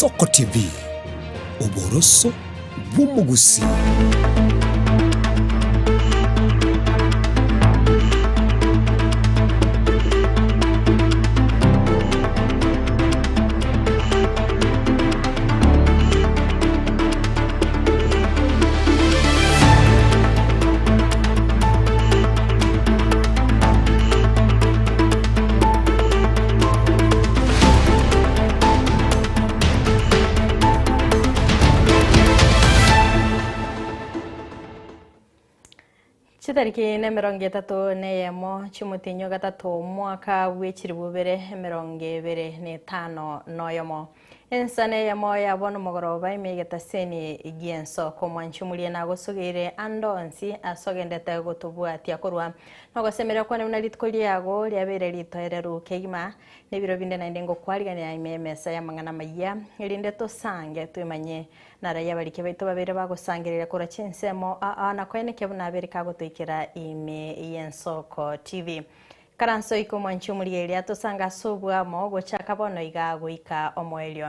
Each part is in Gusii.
Ensoko TV, oboroso bw'omogusii. Chitariki nemerongo etato na eyemo chi'omotienyi o gatato omwaka bw'echilifu ibere emerongo ebere na etano na oyomo. Ensana eyemo ya bono mogoroba ime egetaseni gi'ensoko omwanchi omoria nagosogeire ande onsi ase ogendete gotobwatia korwa nogosemeria kwane buna rituko riago riabeire ritoereru kegima, na ebiro binde naende ngokwariganera ime y'emesa y'amang'ana amayia, erinde tosange twemanye Naraia abariki baito babeire bagosangereria korwa chinsemo aa na koenekia buna abere kagotoikera ime y'Ensoko TV. Ikaranso ike omwanchi omorigereria tosange ase obwamo gochaka bono iga goika omoerio.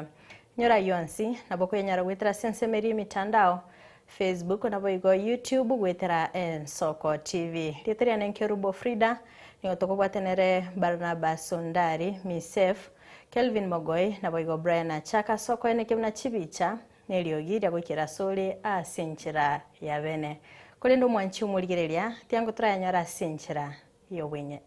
Nyora ayio onsi, nabo okoyanyara goetera ase ensemo eria y'emitandao, Facebook naboigo YouTube goetera Ensoko TV. Rieta riane Nkerubo Frida, nigo tokobwate nere Barnabas Ondari, Misef, Kelvin Mogoi, naboigo Brian Achaka ase okoenekia buna chibicha neriogi ria goikera asore ase enchera ya bene. Korende omwanchi omorigereria, tiango torayanyore ase enchera y'obwenye.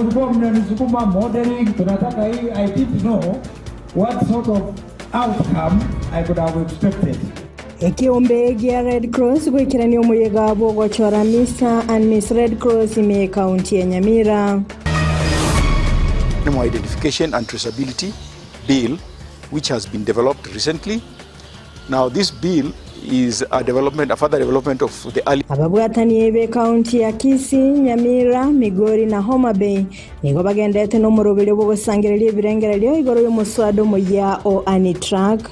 Mlikuwa mnanisukuma modeling, tunataka hii. I didn't know what sort of outcome I could have expected. Ekeombe gia Red Cross goikerania omoyega bw'ogochora Mister and Miss Red Cross ime y'Ekaunti ya Nyamira. Animal Identification and Traceability Bill which has been developed recently. Now this bill is a development, a further development of the early Ababwatani b'Ekaunti ya Kisii, Nyamira, Migori na Homa Bay nigo bagenderete nomoroberio bw'ogosangereria ebirengererio igoro y'omoswada omoyia o Anitrac.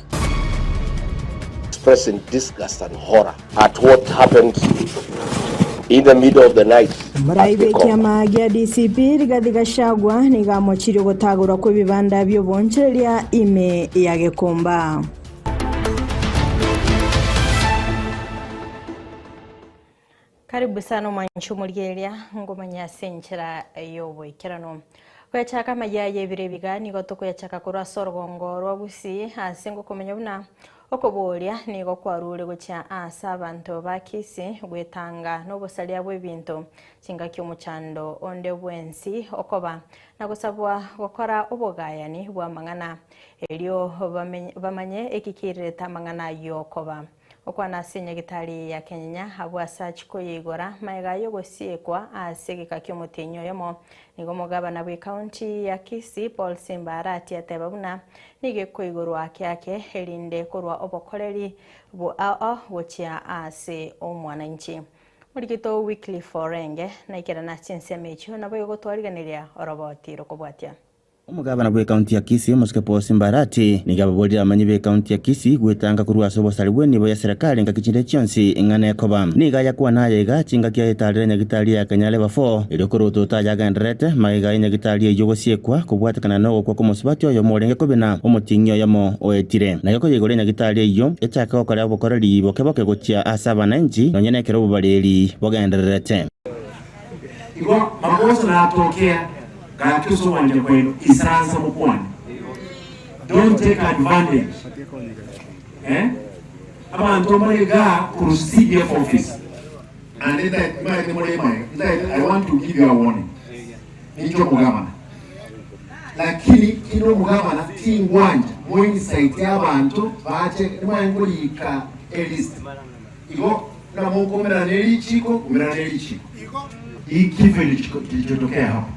Expressing disgust and horror at what happened in the middle of the night Omorai at Gikomba. bw'ekiama gia DCP Rigathi Gachagua nigo amochirie ogotagorwa kw'ebibanda bi'obonchoreria ime ya Gikomba. Karibu sana omwanchi omorigereria ngomanye ase enchera y'oboikeranu. Goyachaka amayia y'ebiro ebiga nigo tokoyachaka korwa ase orogongo rwa Gusii ase ngokomenya buna okoboria nigo kwarure gochia ase abanto ba Kisii gwetanga nobosaria bw'ebinto chingaki omochando onde bwensi okoba na gosabwa gokora obogayani bw'amang'ana erio bamanye eki kiirerete amang'ana ayio okoba. Okwana ase enyagitari ya Kenyenya abwo ase achia koyeigora magega y'ogosiekwa ase egeka ki'omotienyi oyomo, nigo omogabana bw'ecounty ya Kisii Paul Simba Arati ateba buna nigo ekoigorwa ake ake erinde korwa obokoreri ao gochia ase omwananchi. Morigito Wycliffe Orenge naikerana chinsemo echio naboigo gotwarigeneria oroboti rokobwatia. Omogabana bw'ekaunti ya Kisii, Omosike Paul Simbarati, nigo ababorire abamanyi b'ekaunti ya Kisii gwetanga korwa ase obosari bw'enibo ya serikali engaki chinde chionsi ing'ana ekoba. Nigo ayakwana aya iga chingaki ayetarire nyagitari ya Kenya Level 4 erio korwa aya agendererete magega y'enyagitari eyio gosiekwa kobwatekana nogokwa kw'omosubati oyomo orenge kobina omoting'i oyomo oetire. Naki koyeigora enyagitari eyio echake gokora obokoreri boke boke gochia ase abananchi nonya nekero obobareri bogendererete. Igo magoso natokea gaki ase ogwancha kwaino isaransa mokwane. Don't take advantage eh? Abanto mbare igaa korwa CDF office and ntaete more emaega ntaete I want to give you a warning. Ninche omogabana lakini kinde omogabana tingwancha mo incite abanto bache nimanye nkorika elist igo buna mokomerana ne richiko komerana ne richiko. Hii kifo kilichotokea hapa,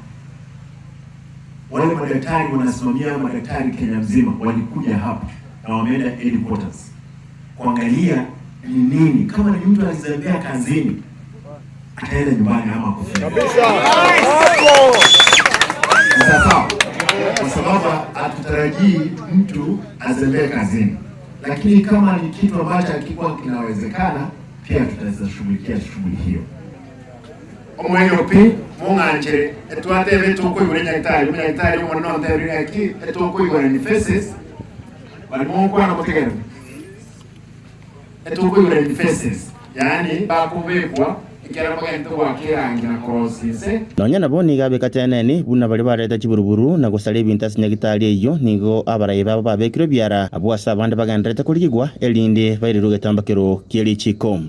wale madaktari wanasimamia madaktari Kenya mzima walikuja hapa na wameenda headquarters kuangalia ni nini, kama ni mtu alizembea kazini ataenda nyumbani ama kufa sawa, kwa sababu hatutarajii mtu azembee kazini. Lakini kama ni kitu ambacho hakikuwa kinawezekana, pia tutashughulikia shughuli hiyo. Omwene pi mung'anchere etwatebe tokoigora nyagetari omonyagetari omonene ontebire ng'aki etokoigora ni faces bari monkwana motegerere etokoigora ni faces yaani bakobekwa ekero bagente gwakerangi na korosinse Nonya nabo nigo abeka eneni buna bari bareta chiburuburu na gosara ebinto ase nyagitari eywo nigo abarayi babo babekirwe ebiara abwo ase abande bagenderete korigigwa erinde bairerwe egetambakero kia richiko.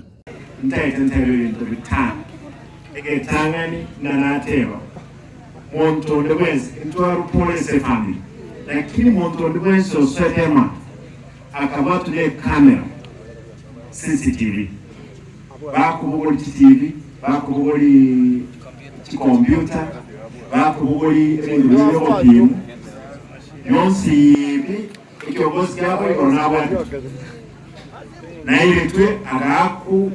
Ntaete ntebe ebinto bitano egetang'ani na nateba muntu onde bwensi ntwarupolese family lakini muntu onde bwensi osetema akaba tune camera CCTV bakubugoli TV bakubugoli chikompyuta bakubugoli ebintu by'obupimu byonsi ibi ekiongozi kyabo igoro n'abandi naye twe agaku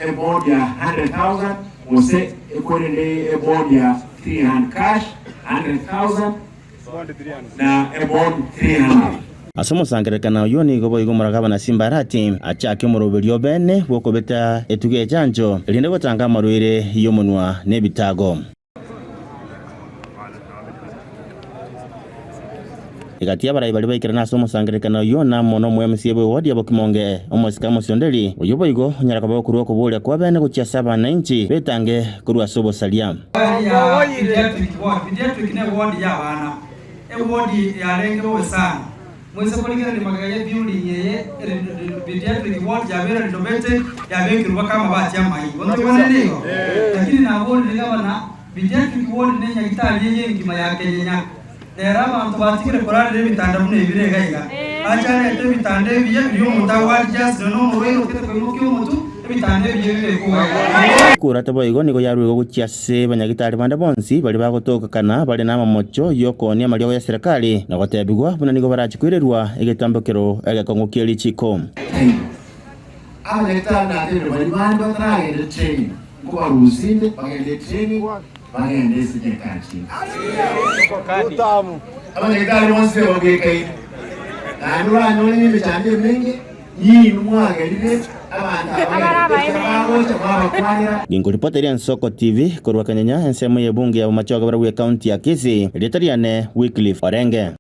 ebond ya 100,000 gose ekorere ebond ya 300 cash 100,000 na ebond 300. Ase omosangererekano oywo nigo boigo omoragabana Simba Arati achake omoroberio obene bwokobeta etugo echancho erinde gotanga amarwaire y'omonwa na ebitago. Egati y'abarai baria baikerana ase omosangererekano oyio namo nomo-MCA bw'ewodi ya Bokimonge, omosike Amos Onderi, oyio boigo onyara koba okorua okoboria kw'abene gochia ase abananchi betange korwa ase obosaria. Ya pediatric ward. Pediatric ne ward ya abana, eward yarenge bobe sana. Moise korigereria magega ye building eye pediatric ward yabeire renovated yabekirwe mpaka amabati amayia. Bono tobwane nigo? Lakini naborire gavana pediatric ward ne nyagitari eye engima ya Kenyenya. Rero abanto batigire korarera ebitanda buna ebire iga iga. Ache arete ebitanda ebiya biria omonto agoadjust nonya nomorwaire otagete koimokia omotwe, ebitanda ebiya bibekwe iga iga. Ekurata boigo nigo yaruegwe gochia ase banyagitari bande bonsi baria bagotokana bare namamocho y'okoonia amariogo ya serikali, na gotebigwa buna nigo barache koirerwa egetambokero egekong'u kie richiko. Taibo. Abanyagitari natebire baria bande bataragenda training, nkobarusia inde bagende training bagende ase nyagetari chinde. Abanyagitari bonsi bebogekaine, naende oranyore ng'a emechando emenge ninwe mwagerire abanto aba bagendete ekero bagocha mwabakwanera. Ginkoripotera Ensoko TV korwa Kenyenya, ensemo y'ebunge ya Bomachoge barabwo ekaunti ya Kisii, erieta riane Wycliffe Orenge.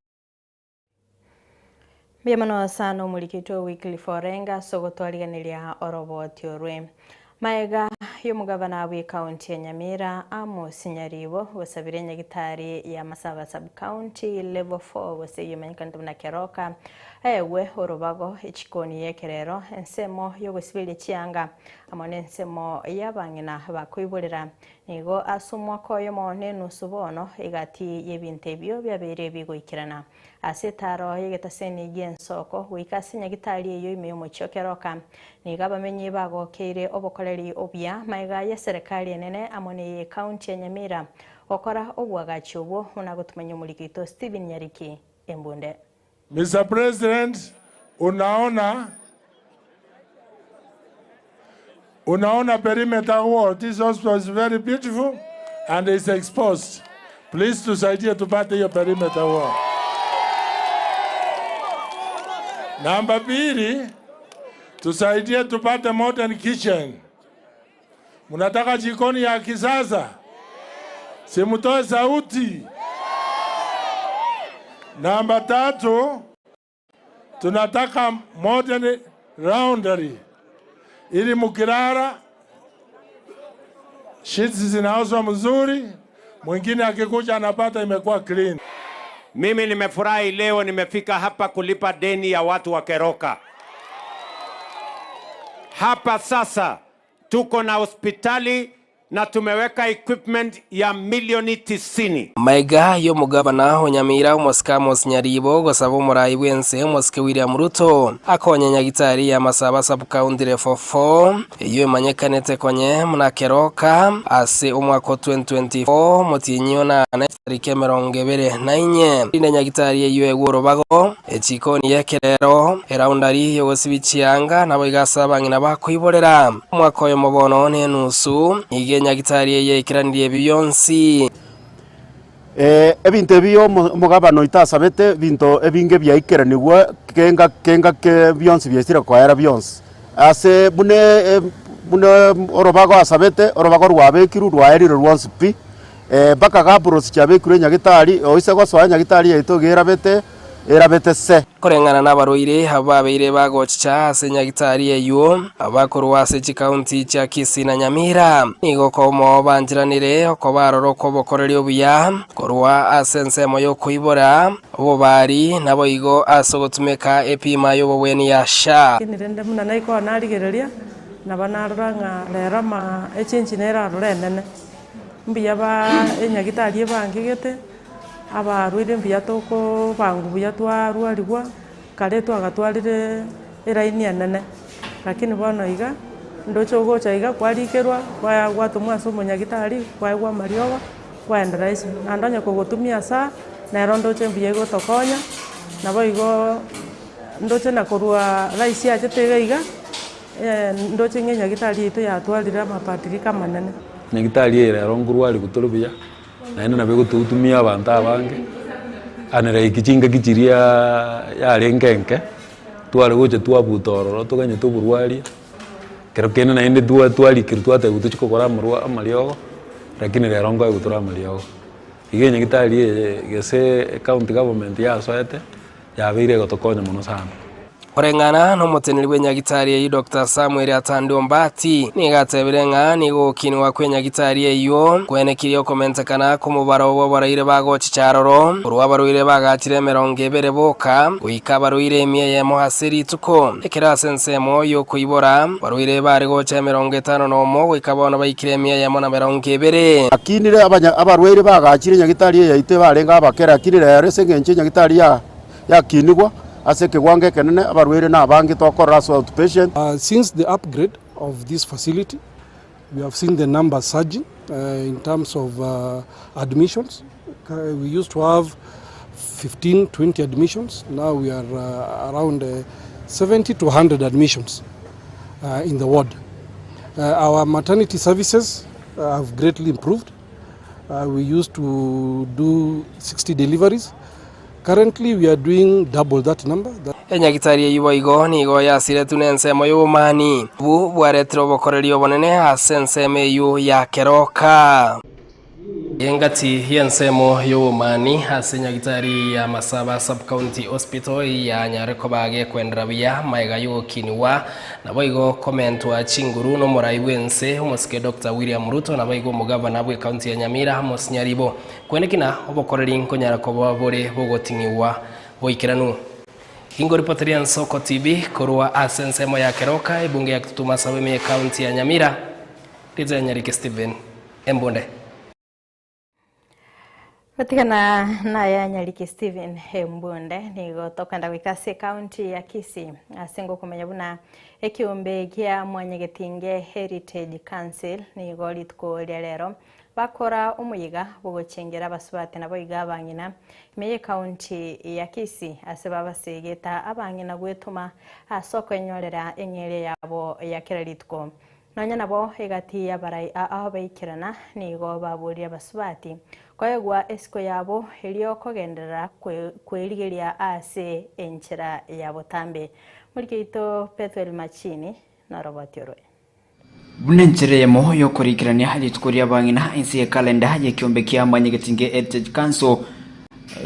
Mbuya mono sana omorikitwe Wycliffe Orenga ase ogotwarigeneria oroboti orwe. Maega y'omogabana bw'ecounty ya Nyamira Amos Nyaribo gosabire nyagitari ya Masaba Sub-County Level 4 gose eyomanyekanete buna Keroka aegwe orobago echikoni y'ekerero ensemo y'ogosiberia chianga amo nensemo y'abang'ina bakoiborera Nigo ase omwaka oyomo na enusu bono egati y'ebinto ebio biabeire bigoikerana. Ase etaaro y'egetaseni gi'ensoko goika ase nyagitari eyio ime y'omochie o Keroka, nigo abamenyi bagokeire obokoreri obuya magega y'eserekari enene amo neye County ya Nyamira gokora oboagachi obwo buna gotumanyia omoriki oito Stephen Nyariki Embunde. Mister President, unaona unaona perimeter wall. This hospital is very beautiful and is exposed. Please tusaidie tupate hiyo perimeter wall. Namba pili, tusaidie tupate modern kitchen. Mnataka jikoni ya kisasa? Simutoe sauti. Namba tatu, tunataka modern laundry ili mukilala sheets zinaoshwa mzuri, mwingine akikuja anapata imekuwa clean. Mimi nimefurahi leo nimefika hapa kulipa deni ya watu wa Keroka. Hapa sasa tuko na hospitali na tumeweka equipment ya milioni 90. Maiga y'omogabana o Nyamira omosike Amos Nyaribo ogosaba omorai bw'ense omosike William Ruto akonye nyagitari ya Masaba Sub-County Level 4 eyio emanyekanete konye buna Keroka ase omwaka o 2024 omotienyi onane chitariki 24 Rinde nyagitari eyio egwe orobago echikoni y'ekerero eraundari y'ogosibia chianga naboigo ase abang'ina bakoiborera omwaka oyomo bono nenusu. Nigo enyagitari eye yaikeranire ebi bionsi. Ebinto ebi omogabana oito asabete, ebinto ebinge biaikeranigwe kenga kenga ke bionsi biaisire koera bionsi. Ase buna buna orobago asabete, orobago rwabekirwe rwaerire rwonsi pi, mpaka gabros chiabekirwe enyagitari, oise gosoa enyagitari yaito iga erabete, erabete se. Koreng'ana nabarwaire abwo babeire bagochicha ase nyagitari eyio, abakorwa ase chikaunti chia Kisii na Nyamira, nigo komo bancheranire okoba aroro kw'obokoreri obuya korwa ase ensemo y'okoibora obobari naboigo ase ogotumeka epima y'obobweni ya SHA. Lakini rende buna naikoo narigereria, nabo narora ng'a rero ama echenji nere aroro enene. Mbuya ba enyagitari ebangegete. Abarwaire mbuya tokobangwa buya twarwarigwa, kare twagatwarire eraini enene, lakini bono iga, ndoche ogocha iga kwarikerwa, kwaya gwatomwa ase omonyagitari, kwaegwa amariogo, kwaenda rahisi. Naende onye kogotumia asa, nero ndoche mbuya egotokonya, nabo igo ndoche na korwa rahisi achete iga iga, ndoche ng'a enyagitari yaito yatwarire amabadiliko amanene. Nyagitari eye rero nkorwariwa tore buya. Naende nabo egototumia abanto abange, unlike chingaki chiria yarenge enke, tware gocha twabuta ororo toganyete oborwaria, ekero kende naende twa twarikerwa twatebiwa tochie kogora amarwa amariogo, lakini rero nkoegwa tore amariogo. Iga enyagitari eye gese ecounty government yasoete. Yabeire egotokonya mono sana. Koreng'ana nomoteneneri bw'enyagitari eyio Doctor Samuel Atandi Ombati nigo atebire ng'a nigo ogokinigwa kw'enyagitari eyio kwenekirie okomentekana kw'omobaro bw'abarwaire bagochicha aroro korwa abarwaire bagachire emerongo ebere boka goika abarwaire emia eyemo ase rituko ekero ase ensemo y'okoibora abarwaire bare gocha emerongo etano nomo goika bono baikire emia eyemo na merongo ebere. Akinire abarwaire bagachire enyagitari eye yaito barenge abake, lakini rero ase engencho enyagitari ya yakinigwa ase ekewango ekenene, abarwaire nabange tokorora ase outpatient. Since the upgrade of this facility, we have seen the numbers surging in terms of admissions. We used to have 15, 20 admissions. Now we are around 70 to 100 admissions in the ward. Our maternity services have greatly improved. We used to do 60 deliveries. Currently we are doing double that number. Enyagitari eyio boigo nigo yasiretwe nensemo y'obomani, obwo bwaretire obokoreri obonene ase ensemo eyio ya keroka. Engati y'ensemo y'obomani ase nyagitari ya Masaba Sub-County Hospital yanyare koba gekwendera buya magega y'ogokinigwa naboigo komentwa chinguru nomorai bw'ense omosike Doctor William Ruto naboigo omogavana bw'ecounty ya Nyamira Amos Nyaribo. Kwenekina obokoreri nkonyara koba bore bogoting'igwa boikeranu. Ingoripoteria Nsoko TV korwa ase ensemo ya Keroka, ebunge ya Kitutu Masaba ime y'ecounty ya Nyamira, Ritaya Nyariki Stephen Embunde. Gotigana naya Nyariki Stephen Embunde nigo tokenda goika ase ekaunti ya Kisii ase ngokomenya buna ekiombe gia Mwanyagetinge Heritage Council nigo rituko ria rero Bakora omoyega bw'ogochengera abasubati naboigo abang'ina ime y'ecounty ya Kisii ase babasegeta abang'ina gwetoma ase okoenyorera eng'eria yabo ya kera rituko. Nonya nabo egati y'abarai ao baikerana nigo baborire abasubati koegwa esiko yabo erio kogenderera kwerigeria ase enchera ya botambe. Morike oito Bethuel Machini noroboti orwe. Buna enchera eyemo y'okorikerania rituko ri'abang'ina ense y'ekalenda y'ekiombe kia Mwanyagetinge Heritage Council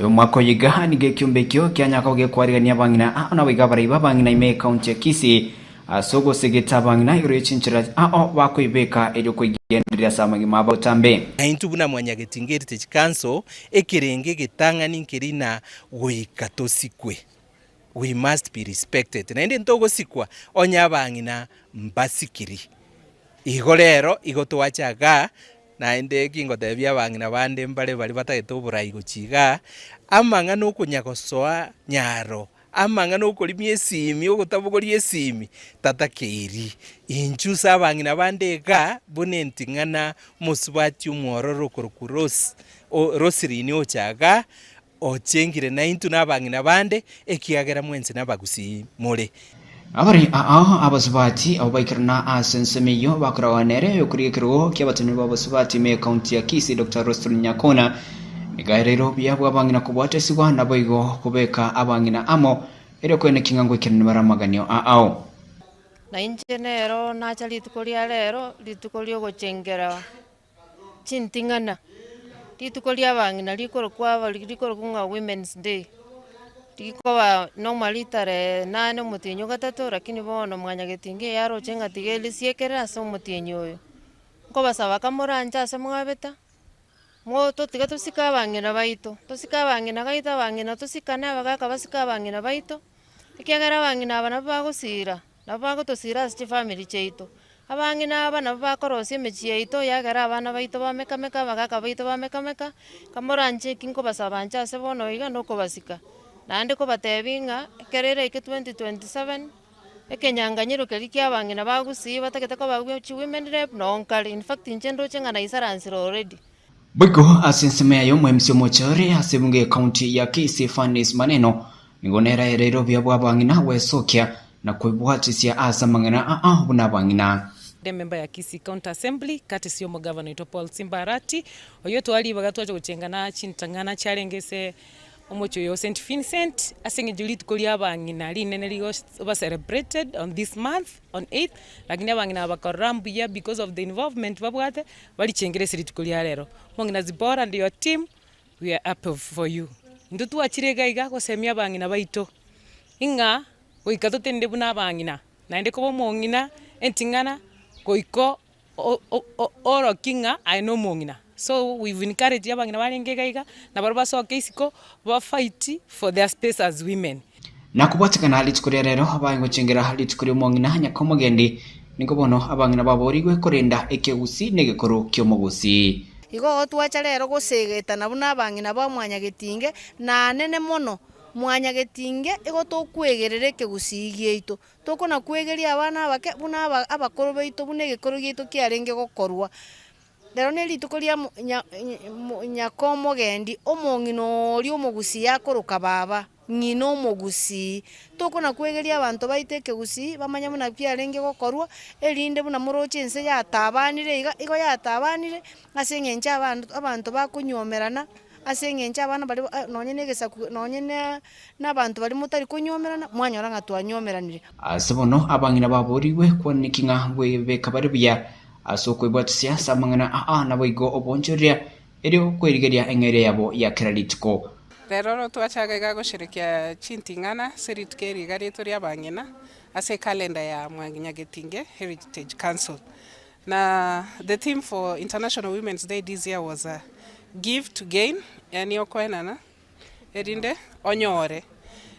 omwaka oyo iga nigo ekiombe ekio kianyaka kogekwarigania abang'ina ao naboigo abarai b'abang'ina ime y'ekaunti ya Kisii ase ogosegeta abang'ina igoro ye chinchera ao bakoibeka erio koigendereria ase amagima abo botambe. Naintwe buna Mwanyagetinge Heritage Council ekerengo egetang'ani nkeri na goika tosikwe. We must be respected naende ntogosikwa onye abang'ina mbasikiri. Igo rero igo twacha igaa naende kingotebia abang'ina bande mbare baria batagete oborai gochia igaa, amang'ana okonya gosoa nyaro, amang'ana okorimia esimi ogotabogoria esimi, tatakeiri. Inchuo ase abang'ina bande igaa buna enting'ana omosubati omwororo okorokwa Rose, Roselyn ocha igaa. Ochengire naintwe na abang'ina bande, ekiagera mwensi nabagusii more. Abare aa abasubati abwo baikerana ase ensemo eyio bakoragwa nere oyokorigia ekerogo ki'abateneneri b'abasubati ime y'ekaunti ya Kisii Doctor Roselyn Nyakona. Nigo aereire obuya bw'abang'ina kobwatesigwa, naboigo kobeka abang'ina amo, erio koenekia ng'a ngoikerania bare amaganio ao. Na inche nero nacha rituko ria rero, rituko riogochengera chinting'ana, rituko ria abang'ina rikorokwa aba rikorokwa ng'a women's day, rikoba normally tarehe nane omotienyi ogatato lakini bono mwanyagetinga eyaroche ng'a tiga erisiekere ase omotienyi oyo. Nkobasaba kamoranche ase mwabeta. Mo totige tosike abang'ina baito, tosike abang'ina gaito abang'ina tosikane abagaka basike abang'ina baito, ekiagera abang'ina aba nabwo bagosira, nabwo bagotosira ase chifamiri chiaito. Abang'ina aba nabwo bakorosia emechie yaito yagera abana baito bamekameka abagaka baito bamekameka, kamoranche eki nkobasaba inche ase bono iga nokobasika. Naende kobatebia ng'a ekero eraike 2027. Ekenyanganyiro keria kia abang'ina ba Gusii batagete koba chi women rep noo nkare, in fact inche ndoche ng'a naisaransire already. Boigo ase ensemo yaye omoemisi omochore ase ebunge y'ecounty ya Kisii Fannis Maneno nigo neraereire obuya bw'abang'ina gwesokia na kwebwatisia ase amang'ana aa buna abang'ina. Ere member ya Kisii County Assembly, courtesy y'omogavana oito Paul Simba Arati, oyio tware ribaga twacha gochengana chintang'ana chiarenge ase Omochie oyo o Saint Vincent, ase eng'encho rituko ria abang'ina rinene rigoba celebrated on this month on eighth, lakini abang'ina aba bakarora mbuya because of the involvement babwate, barichengere ase rituko ria rero. Omong'ina Zipporah and your team, we are happy for you. Intwe twachire iga iga gosemia abang'ina baito, ing'a goika totenene buna abang'ina, naende koba omong'ina enting'ana goika Oorokie ng'a aye nomong'ina. So we've encouraged abang'ina barenge iga iga, nabarobwo basoke isiko, ba fight for their space as women. Nakobwatekana rituko ria rero abaye gochengera rituko ri'omong'ina nyakomogendi, nigo bono abang'ina baboorigwe korenda ekegusii na egekoro ki'omogusii. Igo twacha rero gosegetana buna abang'ina ba mwanyagetinge, na anene mono mwanyagetinge igo tokwegerera ekegusii giaito. Tokona kwegeria abana abake buna aba abakoro baito buna egekoro giaito kiarenge gokorwa. Rero ne rituko ria mo nya mo nyakomogendi, omong'ina oria omogusii akoroka baba, ng'ina omogusii. Tokona kwegeria abanto baito ekegusii, bamanye buna kiarenge gokorwa, erinde buna moroche ense yatabanire iga, igo yatabanire ase eng'encho abanto abanto bakonywomerana. Ase eng'encho abana baria nonye na egesaku nonye na abanto baria motari konywomerana, mwanyora ng'a twanywomeranire. Ase bono abang'ina baboorigwe kwaneki ng'a ngwebeka bare buya ase okwebwatisia ase amang'ana aa, naboigo oboonchoreria, erio kwerigeria eng'eria yabo ya kera rituko. Rero oro twachaga iga gosherekea chinting'ana ase rituko eri iga riaito ria abang'ina ase ekalenda ya Mwanyagetinge Heritage Council. Na the theme for International Women's Day this year was Give to gain, yaani okoenana erinde onyore.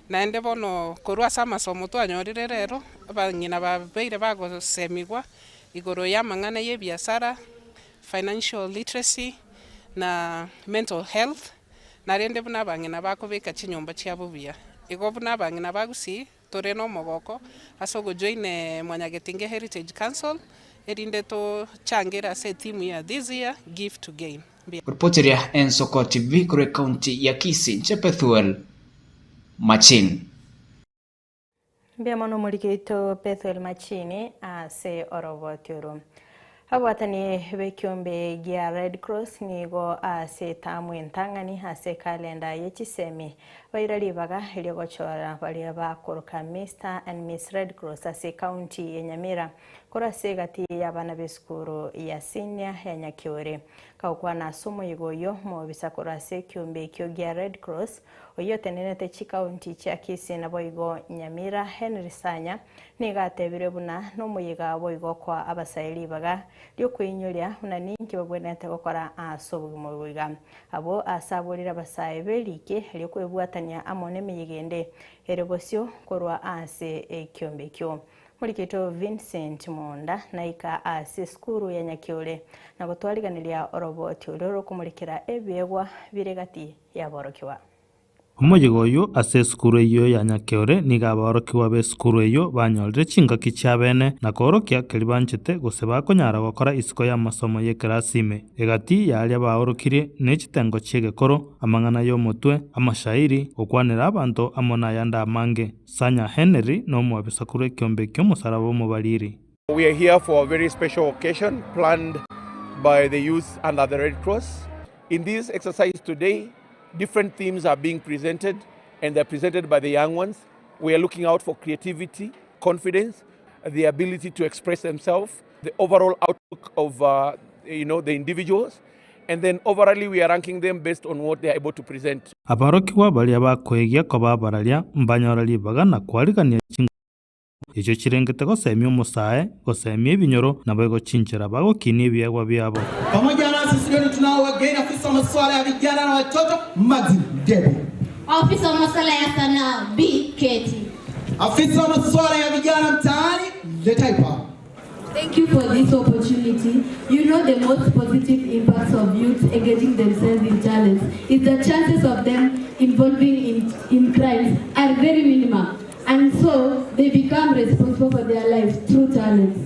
Naende bono korwa ase amasomo twanyorire rero, abang'ina babeire bagosemigwa igoro ya amang'ana ya ebiasara, financial literacy, na mental health, narende buna abang'ina bakobeka chinyomba chiabo buya. Igo buna abang'ina ba Gusii, Tore nomogoko ase ogojoin Mwanyagetinge Heritage Council erinde tochangere ase etheme ya this year Give to Gain. Mbuya. Ripoteria Ensoko TV korwa ekaunti ya Kisii, inche Bethuel Machin. Mbuya mono omoriki oito Bethuel Machini ase oroboti oro. Abwatani b'ekiombe gia Red Cross nigo ase etamu entang'ani ase ekalenda ye chisemi baira ribaga riogochora baria bakoroka Mister and Miss Red Cross ase ekaunti ya Nyamira korwa ase egati y'abana b'esukuru ya senior ya Nyakiore. Kagokwana ase omoyega oyio, omobisa korwa ase ekiombe ekio gia Red Cross oyio otenenete chikaunti chia Kisii naboigo Nyamira Henry Sanya Nigo atebire buna nomoyega boigo koa abasae ribaga riokweinyoria buna ninki babwenerete gokora ase obogima obo iga. Abwo aase aborire abasae b'eriki riokwebwatania amo nemeyega ende ere bosio korwa ase ekiombe ekio. Morikito Vincent Monda naika ase esukuru ya Nyakiore na gotwariganeria oroboti oria rokomorekera ebiegwa bire gati y'aborokigwa. Omoyega oyio ase esukuru eyio ya Nyakeore nigo abaorokigwa b'esukuru eyio banyorire chingaki chiabene na koorokia keria banchete gose bakonyara gokora isiko y'amasomo y'ekerasi ime. Egati y'aria baorokirie ne chitengo chi'egekoro, amang'ana y'omotwe, amashairi, gokwanera abanto amo nayande amange. Sanya Henry nomwabisa korwa ekiombe ki'omosaraba omobariri. We are here for a very special occasion planned by the youth under the Red Cross. In this exercise today, different themes are being presented and they're presented by the young ones. We are looking out for creativity, confidence, the ability to express themselves, the overall outlook of uh, you know, the individuals, and then overally we are ranking them based on what they are able to present. Aborokigwa baria bakoegia koba abararia mbanyore ribaga na kwarigania chinguru echio chirengete gosemia omosae, gosemia ebinyoro, naboigo chinchera bagokinia ebiegwa biabo. Pamoja nasi studioni tunao wageni, afisa wa masuala ya vijana na watoto Magdi Debi, Afisa wa masuala ya sanaa B Keti. afisa wa masuala ya vijana mtaani Letaipa. Thank you for this opportunity. You know the most positive impacts of youth engaging themselves in talents is the chances of them involving in, in crimes are very minimal. And so they become responsible for their lives through talents.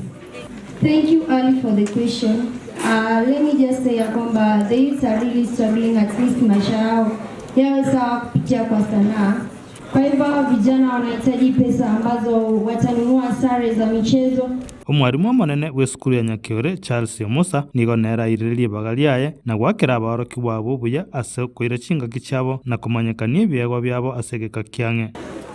Thank you, Ali, for the question. Let me just say ya kwamba the youths are really struggling at least maisha yao yawe sawa kupitia kwa sanaa. Kwa hivyo hawa vijana wanahitaji pesa ambazo watanunua sare za michezo. Omwarimu omonene bw'esukuru ya Nyakeore, Charles Omusa, nigo nere airire ribaga riaye na goakera abaorokigwa abwo buya ase okoira chingaki chiabo na komanyekania ebiegwa biabo ase egeka kiang'e.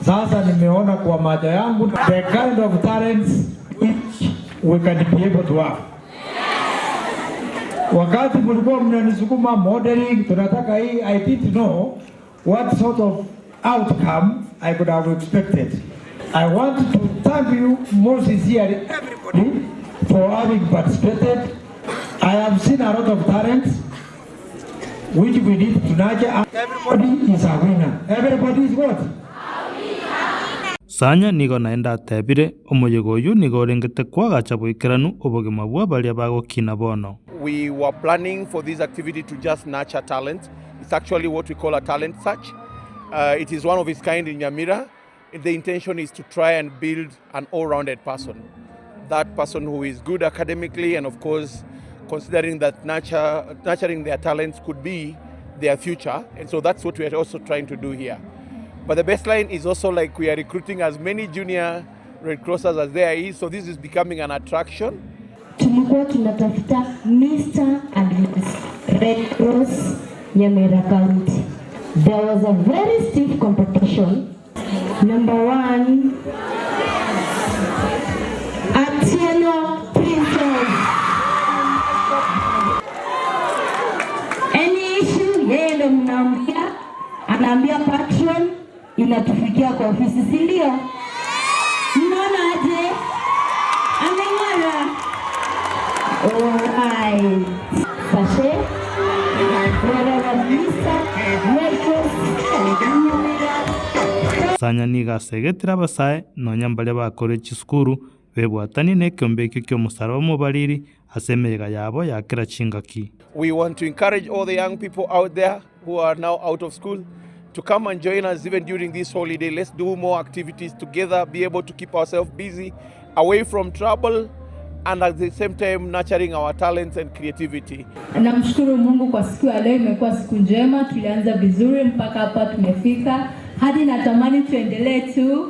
Sasa nimeona kwa macho yangu the kind of talents which we can be able to have. Wakati mlikuwa mnanisukuma modeling, tunataka hii, I didn't know what sort of outcome I could have expected. I want to thank you most sincerely everybody for having participated. I have seen a lot of talents which we need to nurture. Everybody is a winner. Everybody is what? Sanya nigo naende atebire, Omoyega oyio nigo orengete koagacha boikeranu obogima bwa baria bagokina bono. We were planning for this activity to just nurture talent. It's actually what we call a talent search. It is one of its kind in Nyamira. The intention is to try and build an all-rounded person. That person who is good academically and of course considering that nurturing their talents could be their future. And so that's what we are also trying to do here. But the baseline is also like we are recruiting as many junior Red Crossers as there is. So this is becoming an attraction. Tulikuwa tunatafuta Mr. and Mrs. Red Cross Nyamira County. There was a very stiff competition. Number one, Atieno Princess. Any issue, yeye ndo mnaambia, anaambia patron, inatufikia kwa ofisi, si ndio? Mnaona aje? Ameng'ara. Alright. Sashe. Whatever, Mr. Red Cross Nyamira. Sanya nigo asegetire abasae nonya mbaria bakore chisukuru bebwatanie na ekeombe ekio kia omosaraba omobariri ase emeyega yabo ya kera chingaki. We want to encourage all the young people out there who are now out of school to come and join us even during this holiday. Let's do more activities together, be able to keep ourselves busy, away from trouble, and at the same time nurturing our talents and creativity. Namshukuru Mungu kwa siku ya leo, imekuwa siku njema, tulianza vizuri mpaka hapa tumefika, hadi natamani tuendelee tu.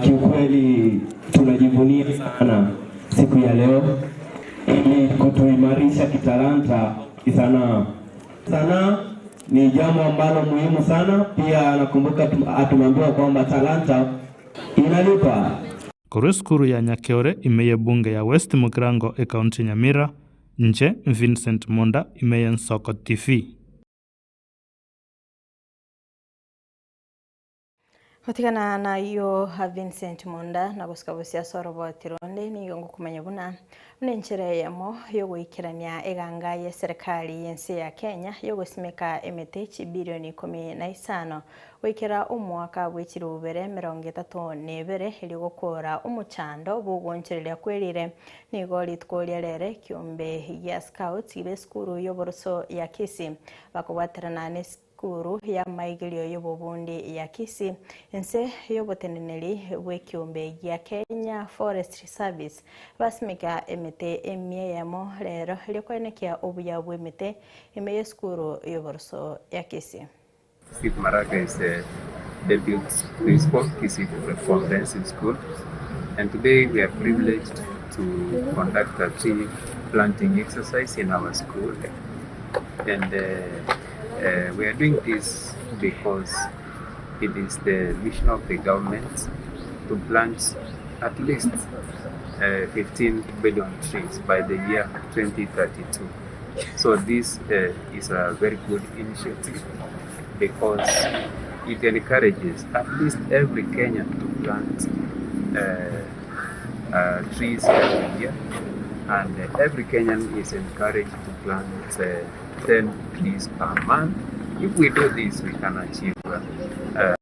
Kiukweli tunajivunia sana siku ya leo ili kutuimarisha kitalanta kisanaa. Sanaa ni jambo ambalo muhimu sana. Pia nakumbuka tumeambiwa kwamba talanta inalipa. Korwa esukuru ya Nyakeore ime y'ebunge ya West Mugirango ekaunti ya Nyamira, inche Vincent Monda ime y'Ensoko TV. Gotigana nayo Vincent Munda na gosika bosia ase oroboti ronde nigo ngokomanya buna buna enchera eyemo yogoikerania eganga ya eserikali y'ense ya Kenya yogosimeka emete chibilioni 15 goikera omwaka bwa echirubere 32 erio gokora omochando bogonchereria kwerire nigo rituko ria rere kiombe ya scouts ibe esukuru y'oboroso ya Kisii bakobwaterana na esukuru ya maigerio y'obobundi ya Kisii ense y'oboteneneri bwa ekiombe gia Kenya Forestry Service basimeka emete emia eyemo rero erio koenekia obuya bwa emete ime y'esukuru y'oboroso ya Kisii. Steve Maraga is the deputy principal, Kisii Comprehensive School, and today we are privileged to conduct a tree planting exercise in our school. And uh, uh, we are doing this because it is the mission of the government to plant at least uh, 15 billion trees by the year 2032. So this uh, is a very good initiative because it encourages at least every Kenyan to plant uh, uh, trees every year, and every Kenyan is encouraged to plant uh, 10 trees per month. If we do this, we can achieve uh,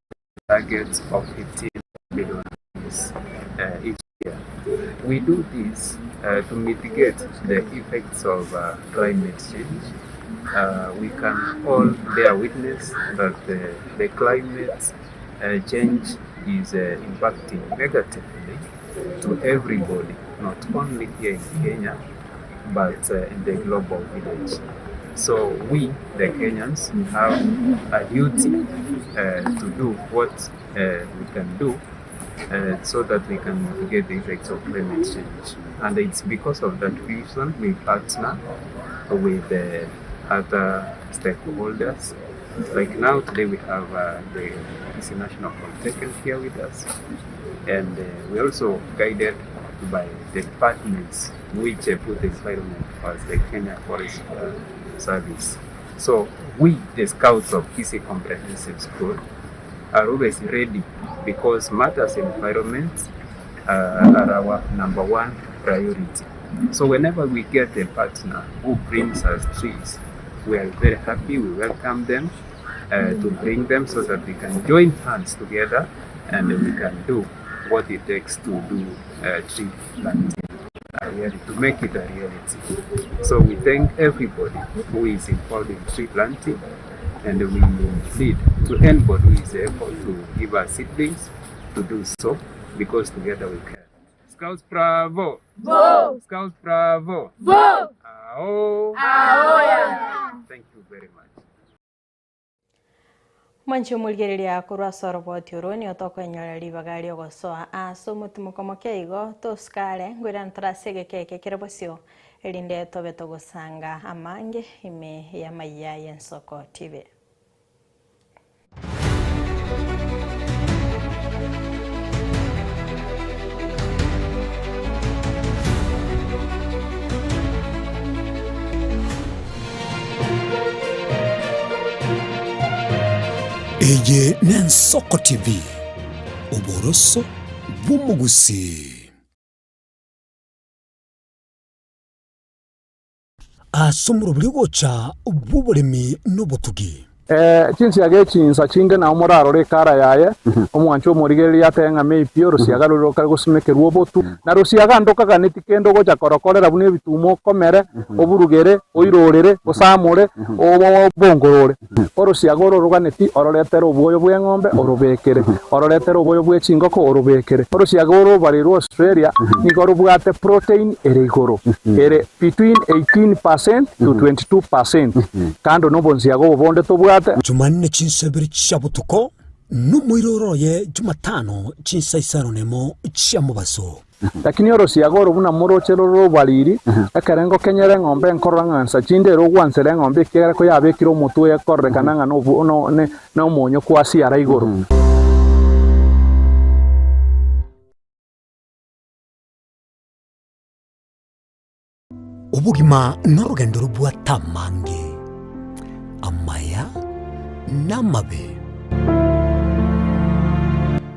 targets of 15 billion trees uh, each year. We do this uh, to mitigate the effects of uh, climate change. Uh, we can all bear witness that the, the climate uh, change is uh, impacting negatively to everybody, not only here in Kenya, but uh, in the global village. So we, the Kenyans, have a duty uh, to do what uh, we can do uh, so that we can mitigate the effects of climate change. And it's because of that reason we partner with uh, other stakeholders. Like now, today we have uh, the Kisii National Polytechnic here with us, and uh, we're also guided by the departments which uh, put the environment first, the Kenya Forest uh, Service. So we, the scouts of Kisii Comprehensive School, are always ready because matters environment uh, are our number one priority. So whenever we get a partner who brings us trees, we are very happy. We welcome them uh, to bring them so that we can join hands together and we can do what it takes to do uh, tree planting a reality, to make it a reality. So we thank everybody who is involved in tree planting and we plead to anybody who is able to give us seedlings to do so because together we can. Scouts bravo! Vo! Scouts bravo! Vo! Ao! Aoya! Thank you very much. Mwanchi omorigereria korwa ase oroboti oro nigo tokoenyora ribaga ria ogosoa ase omotimoko moke igo tosikare ngoirana tore ase egeke eke kere bosio erinde tobe togosanga amange ime ya amaiya ya ensoko TV. Eye n'Ensoko TV, oboroso bw'omogusii. Ase omorobiri ogocha bw'oboremi na obotugi. Chinsiaga echinsa chinde nao morarore ekara yaye, omwancho omorigereria atebe ng'a maybe orosiaga rore rokare gosimekerwa obotu, na rosiaga ndokaganeti kende ogocha korokorera buna ebituma okomere, oburugere, oirorere, osamore, obongorore. Orosiaga oro oroganeti ororetere obwoyo bwa eng'ombe orobekere, ororetere obwoyo bwa echingoko orobekere. Orosiaga oro obareirwe Australia, nigo robwate protein ere igoro, ere between 18% to 22%, kando na obonsiaga obo bonde tobwate. Jumanne chinsa ibere chia botuko, na omoiroro oye Jumatano chinsa isano nemo chia mobaso. Lakini orosiaga oro buna moroche rore obariri, ekerengo kenyere eng'ombe enkorora ng'a nsa chinde ere ogwansera eng'ombe ekiagera koyabekire omotwe oye ekororekana ng'a nobu no ne nomonyo kwasiara igoro. Obogima norogendo robwate amange, amaya na amabe.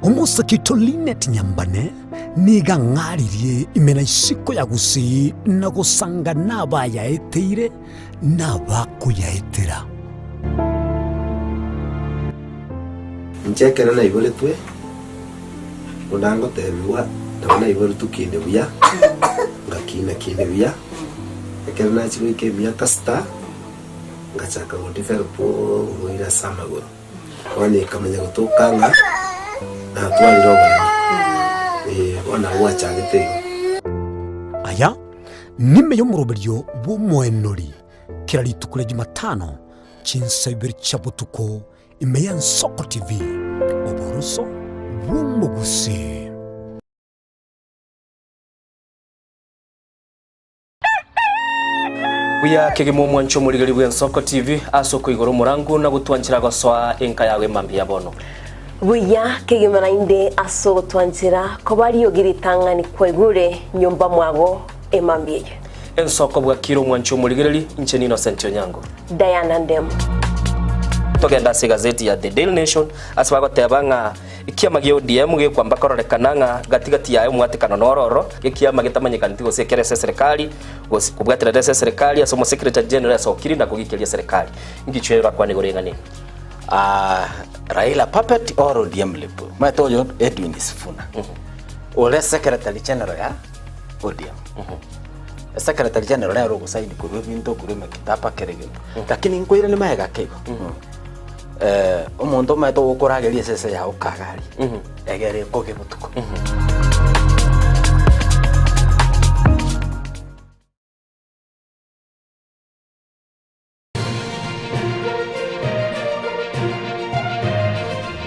Omosake oito Linet Nyambane nigo ang'aririe ime na isiko ya Gusii na gosanga nabayaeteire na abakoyaetera. Inche ekero naiboretwe, buna ngotebigwa, nabo naiboretwe kinde buya, ngakina kinde buya, ekero nachia goika emiaka sita, ngachaka go develop oborwaire ase amagoro. Bono ekamanya gotoka ng'a natwarire oboremo, eh, bono nabo gwachagete igo. Aya nime y'omoroberio bw'omoenori kera rituko ria Jumatano chinsa ibere chia botuko ime y'Ensoko TV, oboroso bw'omogusii. Buya kegima omwancho omorigeri bw'Ensoko TV ase okoigora omorangu na gotwanchera gosoa enka yago emambia ya bono. Buya kegima naende ase ogotwanchera koba riogi ritang'ani kwaigure nyomba mwago emambia eye. Ensoko bwakire omwancho omorigereri, inche n'Innocent Onyango. Diana Ndemo. Togende ase egazeti ya The Daily Nation ase bagoteba ng'a ekiama gia ODM gekwamba kororekana ng'a gati gati yaye omwatekano noro ororo, ekiama getamanyekaneti gose ekere ase eserekari gose kobwaterera ase eserekari ase omosecretary general asokire na kogikeria eserekari. Ngichwe orakwane igoro eng'ana eye. Ah, Raila puppet or ODM lip. Omanyete oyo Edwin Sifuna. Ore secretary general ya ODM. Secretary general nere ogosaini korwa ebinto korwa emekitaba kera egento. Lakini nkoirane magega ake igo. Eh, omonto omanyete ogokorageria esese yago kagaria. Egere ekoge botuko.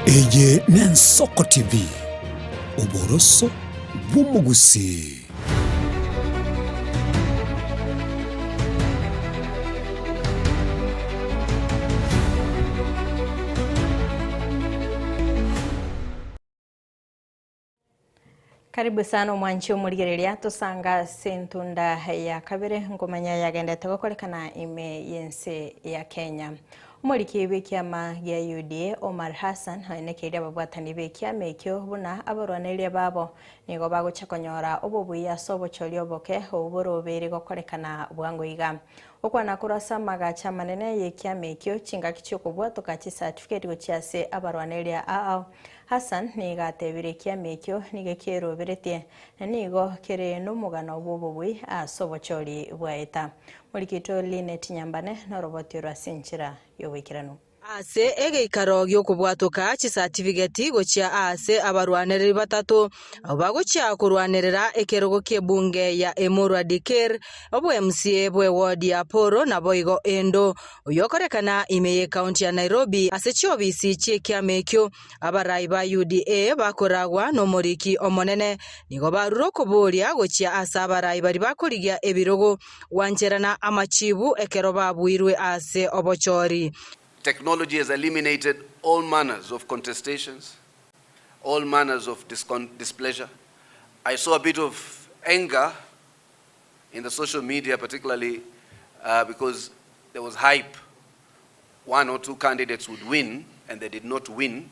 Eye n'Ensoko TV, oboroso bw'omogusii. Karibu sana omwanchi omorigereria tosanga ase entunda ya kabere nkomanya yagendete gokorekana ime y'ense ya Kenya. Omoriki bw'ekiama gia UDA Omar Hassan oenekeire ababwatani b'ekiama ekio buna abarwaneria babo nigo bagocha konyora obobuya ase obochori oboke obwo borobeire gokorekana bwango iga. Okwana korwa ase amagacho amanene y'ekiama ekio chingaki chiokobwatoka chicertificate gochia ase abarwaneria ao Hassan nigo atebire ekiama ekio nigo kieroberetie, na nigo kere nomogano bw'obobui ase obochori bwaeta. Morikito Linet Nyambane noroboti orwo ase enchera y'oboikeranu. Ase egeikaro gi'okobwatoka chisatifigeti gochia aase abarwanereri batato abwo bagochia korwanerera ekerogo ki'ebunge ya Emurua Dikirr, obw'MCA bw'eward ya Poro naboigo Endo, Oyokorekana ime y'Ekaunti ya Nairobi ase chiobisi chi'ekiama ekio, abarai ba UDA bakoragwa nomoriki omonene nigo barure okoboria gochia ase abarai baria bakorigia ebirogo gwancherana amachibu ekero babuirwe ase obochori. Technology has eliminated all manners of contestations, all manners of displeasure. I saw a bit of anger in the social media, particularly uh, because there was hype. One or two candidates would win, and they did not win.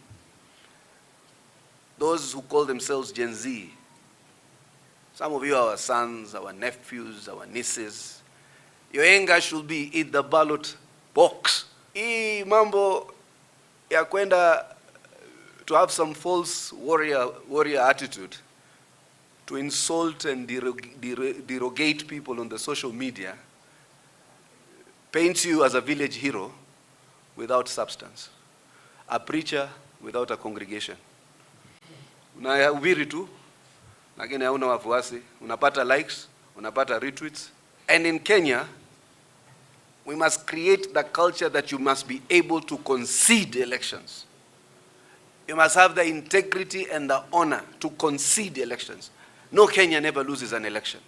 Those who call themselves Gen Z, some of you are our sons, our nephews, our nieces. Your anger should be in the ballot box. Hii mambo ya kwenda to have some false warrior, warrior attitude to insult and derogate people on the social media paints you as a village hero without substance, a preacher without a congregation. Unahubiri tu lakini hauna wafuasi, unapata likes, unapata retweets. And in Kenya, we must create the culture that you must be able to concede elections. You must have the integrity and the honor to concede elections. No Kenyan ever loses an election.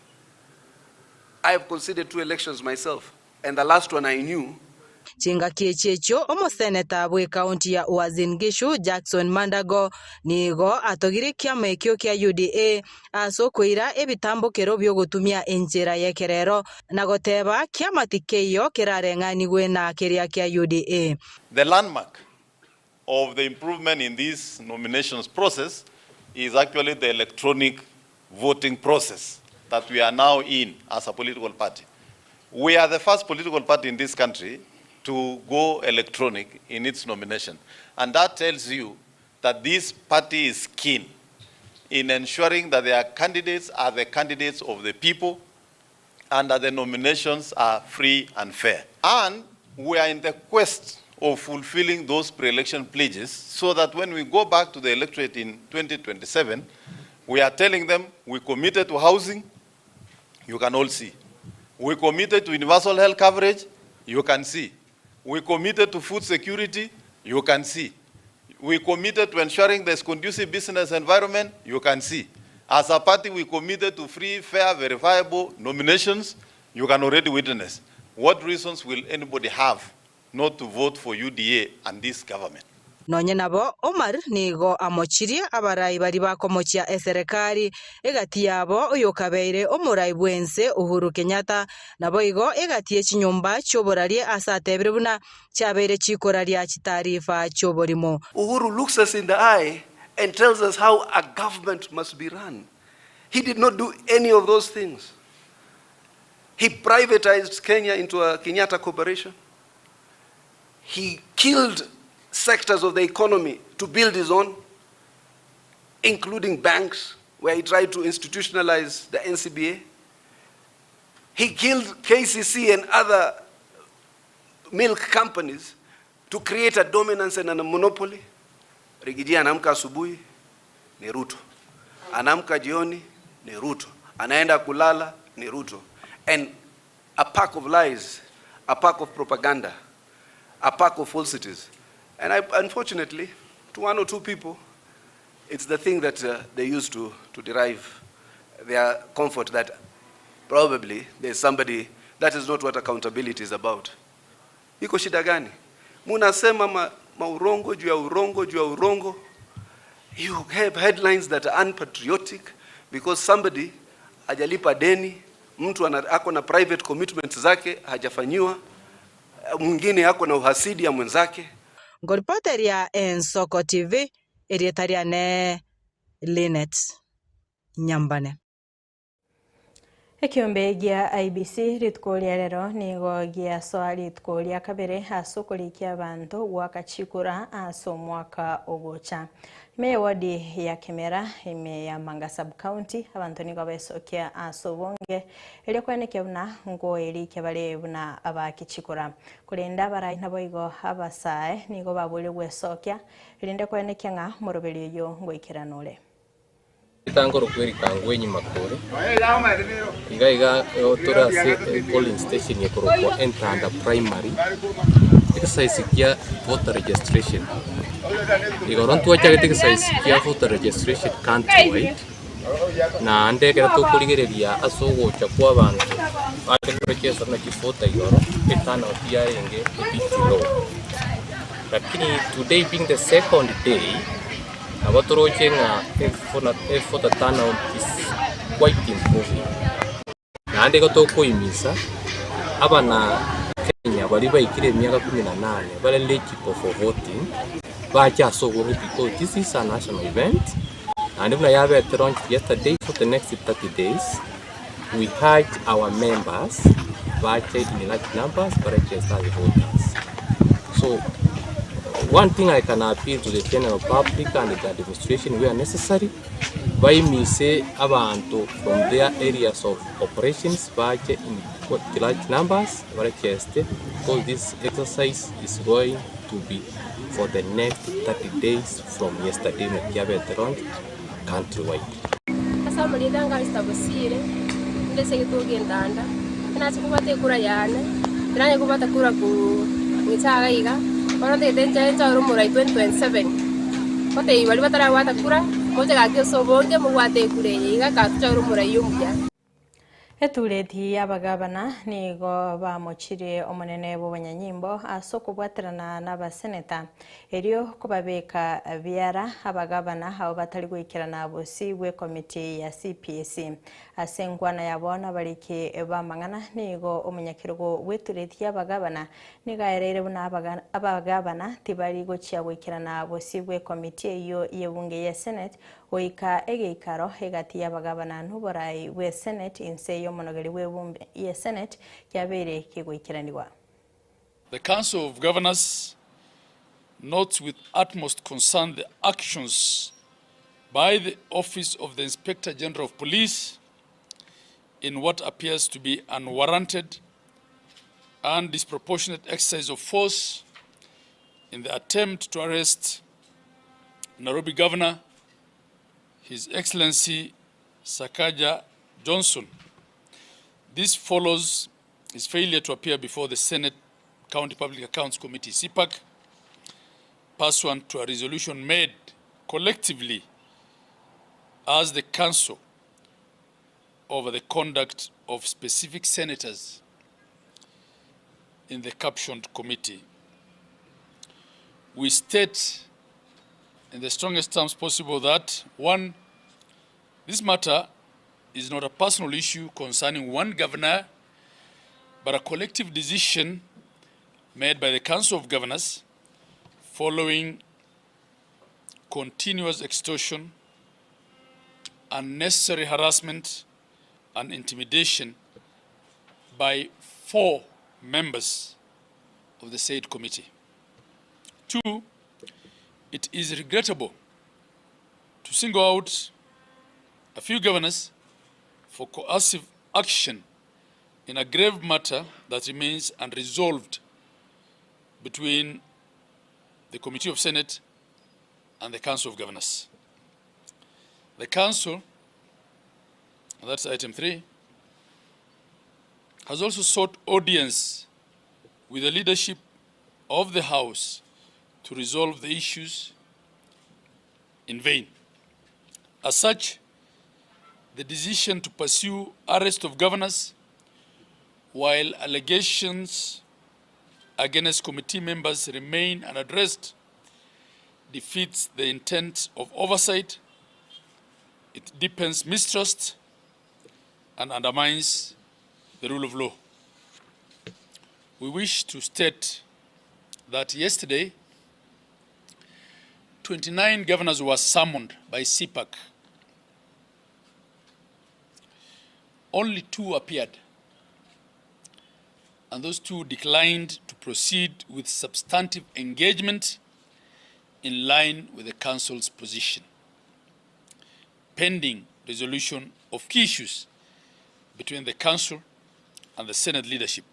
I have conceded two elections myself, and the last one I knew Chingaki echi echio omoseneta bw'ekaunti ya Uasin Gishu Jackson Mandago nigo atogire ekiama ekio kia UDA ase okoira ebitambokero bi'ogotumia enchera y'ekerero na goteba kiama tikeiyo kerareng'anigwe na keria kia UDA. The landmark of the improvement in this nominations process is actually the electronic voting process that we are now in as a political party. We are the first political party in this country to go electronic in its nomination. And that tells you that this party is keen in ensuring that their candidates are the candidates of the people and that the nominations are free and fair. And we are in the quest of fulfilling those pre-election pledges so that when we go back to the electorate in 2027, we are telling them we committed to housing, you can all see. We committed to universal health coverage, you can see. We committed to food security, you can see. We committed to ensuring there's conducive business environment, you can see. As a party, we committed to free, fair, verifiable nominations, you can already witness. What reasons will anybody have not to vote for UDA and this government? Nonye nabo, Omar nigo amochirie abarai baria bakomochia eserekari, egati yabo oyokabeire omorai bw'ense Uhuru Kenyatta, naboigo egati ye chinyomba chi'oboraria ase atebire buna chiabeire chikoraria chitaarifa chi'oborimo. Uhuru looks us in the eye and tells us how a government must be run. He did not do any of those things. He privatized Kenya into a Kenyatta corporation. He killed sectors of the economy to build his own, including banks, where he tried to institutionalize the NCBA. He killed KCC and other milk companies to create a dominance and a monopoly. Riggy G anaamka asubuhi ni Ruto, anaamka jioni ni Ruto, anaenda kulala ni Ruto. And a pack of lies, a pack of propaganda, a pack of falsities. And I, unfortunately, to one or two people, it's the thing that uh, they use to, to derive their comfort that probably there's somebody, that is not what accountability is about. Iko shida gani? Munasema ma, maurongo juu ya urongo juu ya urongo. You have headlines that are unpatriotic because somebody hajalipa deni, mtu ana, ako na private commitments zake hajafanyiwa, mwingine ako na uhasidi ya mwenzake. Nkoripoteria Ensoko TV, erieta riane Linet Nyambane. Ekiombe gia IEBC rituko ria rero nigo giasoa rituko ria kabere ase okorikia abanto gwaka chikura ase omwaka ogocha. Ime ya wadi ya Kemera ime ya Manga sub county abanto nigo besokia ase obonge erio kwenekia buna ngoerikia bare buna abakichikura. Korende abarai naboigo abasae nigo baboire gwesokia erinde kwenekia ng'a omoroberi oyo ngoikerana ore. Etangoro kwerika ngwenyi makore iga iga tore ase polling station ekorokwa Entanda Primary exercise kia voter registration igoro ntwachagete exercise kia voter registration country wide naende ekero tokorigereria ase ogocha kwa abanto bache koregister naki voter igoro eturnout yarenge a bit low lakini today being the second day Nabo toroche ng'a evoter turnout is quite improving. Naende igo tokoimisa abana Kenya baria baikire emiaka kumi na nane bare eligible for voting bache ase obonge because this is a national event naende buna yabete launched yesterday for the next 30 days we urge our members bache in large numbers baregister as voters. So one thing I can appeal to the general public and the administration where necessary baimise abanto from their areas of operations bache in large numbers baregister because this exercise is going to be for the next 30 days from yesterday kiabete launched countrywide. Ase amarieta anga Esther Bosire, inde ase egituo gia Entanda, nache kobwata ekura yane, tinanya kobwata kura korwa ng'icha iga iga, bono ntagete nche nchore omorai 2027, ngotebia baria batarabwata kura, moche gaki ase obonge mobwate ekura eye iga kaa tochore omorai omuya. Etureti y'abagabana nigo bamochirie omonene bw'abanyanyimbo ase okobwaterana n'abaseneta, erio kobabeka biara abagabana abo batari goikerana bosio bw'ekomiti ya CPAC. Ase enkwana yabo nabariki b'amang'ana nigo omonyakerogo bw'etureti y'abagabana nigo aereire buna abagabana tibari gochia goikerana bosio bw'ekomiti eyio y'ebunge ye Senate Goika egeikaro egati y'abagabana n'oboraai bwe Senate inse y'omonogeri bw'ebumbe ye Senate kiabeire kegoikeranigwa. The Council of Governors notes with utmost concern the actions by the Office of the Inspector General of Police in what appears to be unwarranted and disproportionate exercise of force in the attempt to arrest Nairobi Governor, His Excellency Sakaja Johnson. This follows his failure to appear before the Senate County Public Accounts Committee, CPAC, pursuant to a resolution made collectively as the Council over the conduct of specific senators. in the captioned committee. We state in the strongest terms possible that, one, this matter is not a personal issue concerning one governor, but a collective decision made by the Council of Governors following continuous extortion, unnecessary harassment, and intimidation by four members of the said committee. Two, it is regrettable to single out a few governors for coercive action in a grave matter that remains unresolved between the Committee of Senate and the Council of Governors. The Council, and that's item 3, has also sought audience with the leadership of the House to resolve the issues in vain. As such, the decision to pursue arrest of governors while allegations against committee members remain unaddressed defeats the intent of oversight, it deepens mistrust and undermines the rule of law. We wish to state that yesterday, 29 governors were summoned by CPAC. Only 2 appeared, and those 2 declined to proceed with substantive engagement in line with the Council's position, pending resolution of key issues between the Council and the Senate leadership.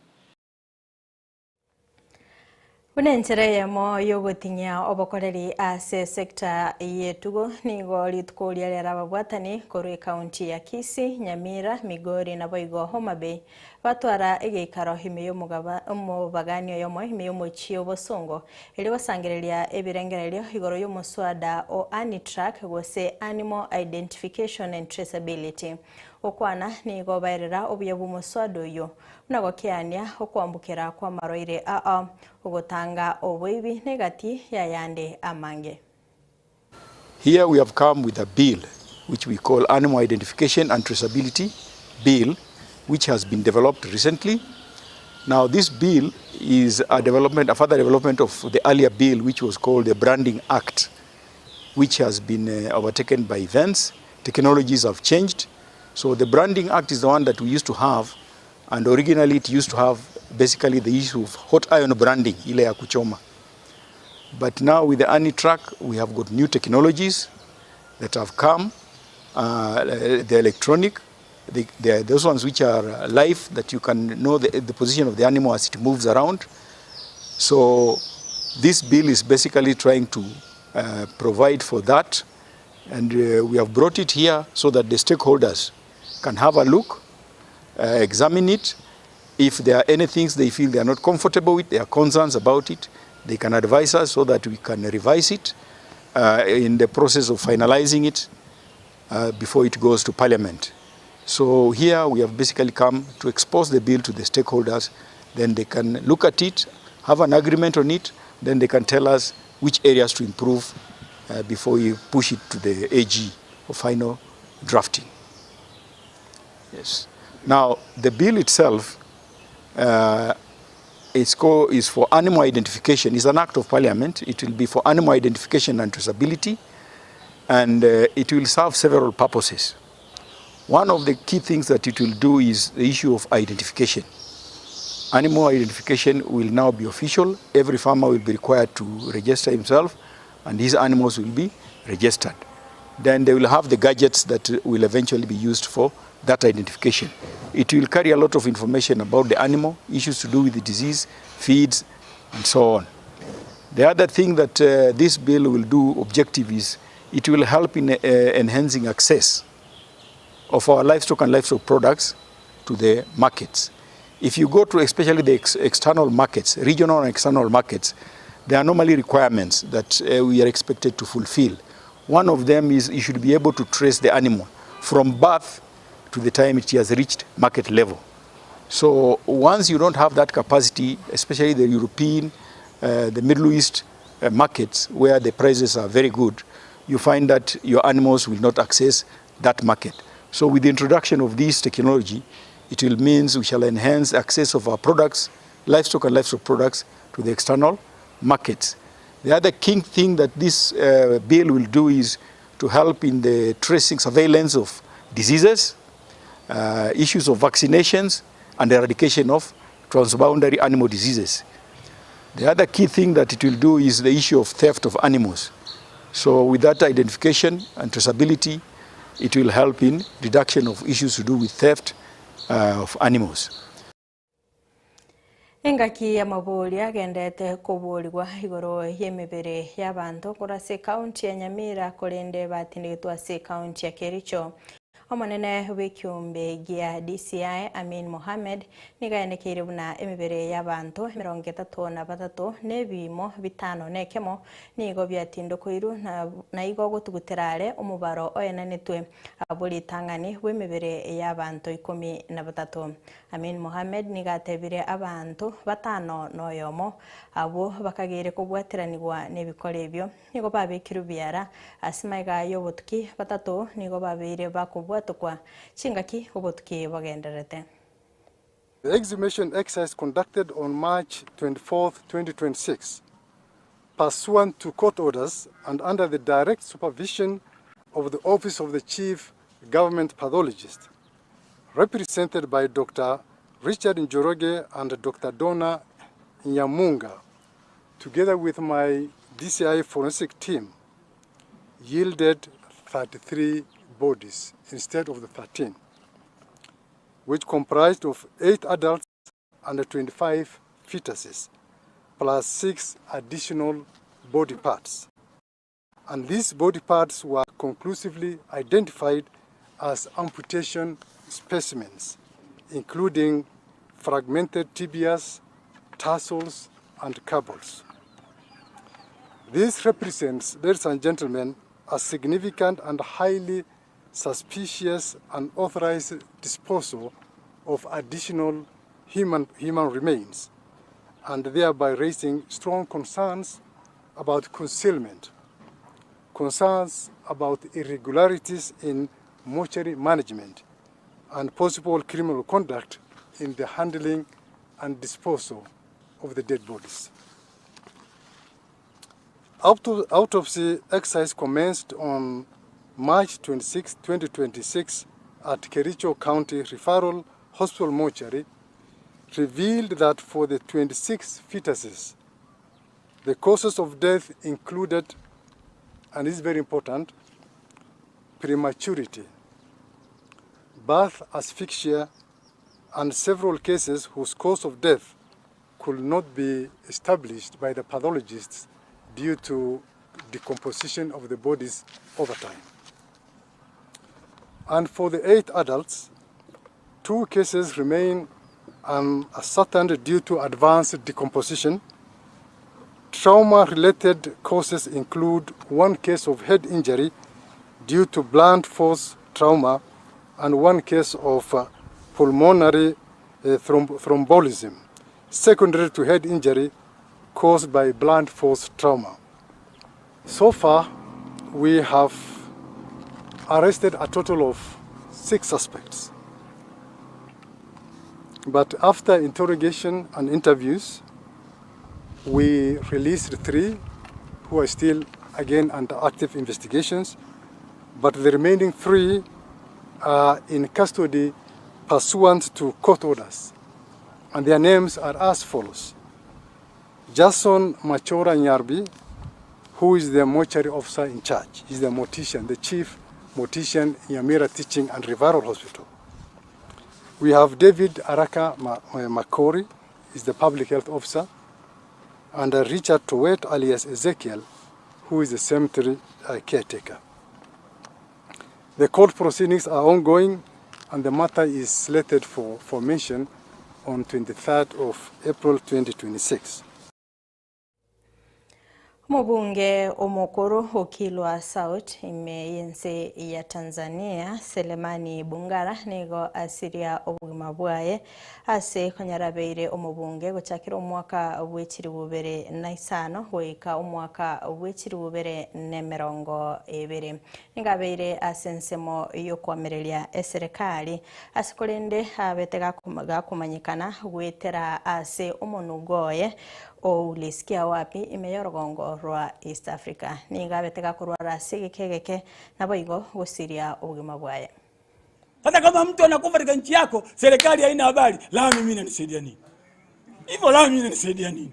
Buna enchera eyemo y'ogotinyia obokoreri ase esecta y'etugo nigo rituko riria riare ababwatani korwa ekaunti ya Kisii, Nyamira, Migori naboigo Homa Bay batwara egeikaro ime y'omogaba omobagani oyomo ime y'omochie obosongo erio gosangereria ebirengererio igoro y'omoswada o ANITRAK gose Animal Identification and Traceability. Gokwana nigo baerera obuya bw'omoswada oyio buna gokeania okwambukera kw'amarwaire aa ogotanga oboibi na egati y'ayande amange. Here we have come with a bill which we call Animal Identification and Traceability Bill, which has been developed recently. Now this bill is a further development of the earlier bill, which was called the Branding Act, which has been overtaken by events. Technologies have changed. So the Branding Act is the one that we used to have, and originally it used to have basically the issue of hot iron branding, ile ya kuchoma. But now with the ANITRAK, we have got new technologies that have come, the electronic, those ones which are live, that you can know the position of the animal as it moves around. So this bill is basically trying to provide for that, and we have brought it here so that the stakeholders can have a look, examine it. If there are any things they feel they are not comfortable with, there are concerns about it, they can advise us so that we can revise it in the process of finalizing it before it goes to Parliament. So here we have basically come to expose the bill to the stakeholders, then they can look at it, have an agreement on it, then they can tell us which areas to improve before you push it to the AG for final drafting. Yes. Now, the bill itself is for animal identification. It's an act of parliament. It will be for animal identification and traceability, and it will serve several purposes. One of the key things that it will do is the issue of identification. Animal identification will now be official. Every farmer will be required to register himself, and his animals will be registered. Then they will have the gadgets that will eventually be used for that identification. It will carry a lot of information about the animal, issues to do with the disease, feeds, and so on. The other thing that this bill will do, objective, is it will help in enhancing access of our livestock and livestock products to the markets. If you go to especially the external markets, regional and external markets, there are normally requirements that we are expected to fulfill. One of them is you should be able to trace the animal from birth to the time it has reached market level. So once you don't have that capacity, especially the European, the Middle East markets where the prices are very good, you find that your animals will not access that market. So with the introduction of this technology, it will means we shall enhance access of our products, livestock and livestock products, to the external markets. The other key thing that this bill will do is to help in the tracing surveillance of diseases, issues of vaccinations, and eradication of transboundary animal diseases. The other key thing that it will do is the issue of theft of animals. So with that identification and traceability, it will help in reduction of issues to do with theft of animals. Engaki y'amabori agendete koborigwa igoro y'emebere y'abanto korwa ase ekaunti ya Nyamira korende batindegetwe ase ekaunti ya Kericho. Omonene bw'ekiombe gia DCI Amin Mohamed nigo aenekeire buna emebere y'abanto emerongo etato na batato na ebiimo bitano na ekemo nigo biatindokoirwe na igo gotugutera are omobaro oenanetwe abwo ritang'ani bw'emebere y'abanto ikomi na batato. Amin Mohamed nigo atebire abanto batano na oyomo abwo bakageire kobwateranigwa nebikora ebio nigo babekirwe biara ase magega y'obotuki batato nigo babeire bakobwatokwa chingaki obotuki bogendererete. The exhumation exercise conducted on March 24, 2026, pursuant to court orders and under the direct supervision of the Office of the Chief Government Pathologist, represented by Dr. Richard Njoroge and Dr. Donna Nyamunga, together with my DCI forensic team, yielded 33 bodies instead of the 13, which comprised of 8 adults and 25 fetuses, plus 6 additional body parts. And these body parts were conclusively identified as amputation specimens, including fragmented tibias, tarsals, and carpals. This represents, ladies and gentlemen, a significant and highly suspicious unauthorized disposal of additional human remains, and thereby raising strong concerns about concealment, concerns about irregularities in mortuary management, and possible criminal conduct in the handling and disposal of the dead bodies. Autopsy exercise commenced on March 26, 2026 at Kericho County Referral Hospital mortuary revealed that for the 26 fetuses, the causes of death included, and this is very important, prematurity, birth asphyxia, and several cases whose cause of death could not be established by the pathologists due to decomposition of the bodies over time. And for the 8 adults, 2 cases remain unascertained due to advanced decomposition. Trauma-related causes include 1 case of head injury due to blunt force trauma and 1 case of pulmonary thrombolism, secondary to head injury caused by blunt force trauma. So far, we have arrested a total of 6 suspects. But after interrogation and interviews, we released 3 who are still again under active investigations, but the remaining 3 are in custody pursuant to court orders, and their names are as follows. Jason Machora Nyarbi, who is the mortuary officer in charge. He's the mortician, the chief mortician in Nyamira Teaching and Referral Hospital. We have David Araka Makori, is the public health officer, and Richard Towet alias Ezekiel, who is the cemetery caretaker. The court proceedings are ongoing, and the matter is slated for formation on 23rd of April 2026. Omobunge omokoro o Kilwa South ime y'ense ya Tanzania, Selemani Bungara nigo asiria obogima bwaye ase konyora abeire omobunge gochakera omwaka bwe chilifu bibere na isano goika omwaka bwe chilifu bibere na emerongo ebere. Nigo abeire ase ensemo y'okoamereria eserekari ase korende abete gakomanyekana goetera ase omonugo oye Oulisikia wapi ime y'orogongo rwa East Africa. Nigo abete gakorwara ase egeka egeke, naboigo gosiria obogima bwaye. Hata kama mtu anakufa katika nchi yako, serikali haina habari, lami mimi inanisaidia nini? Hivyo lami mimi inanisaidia nini?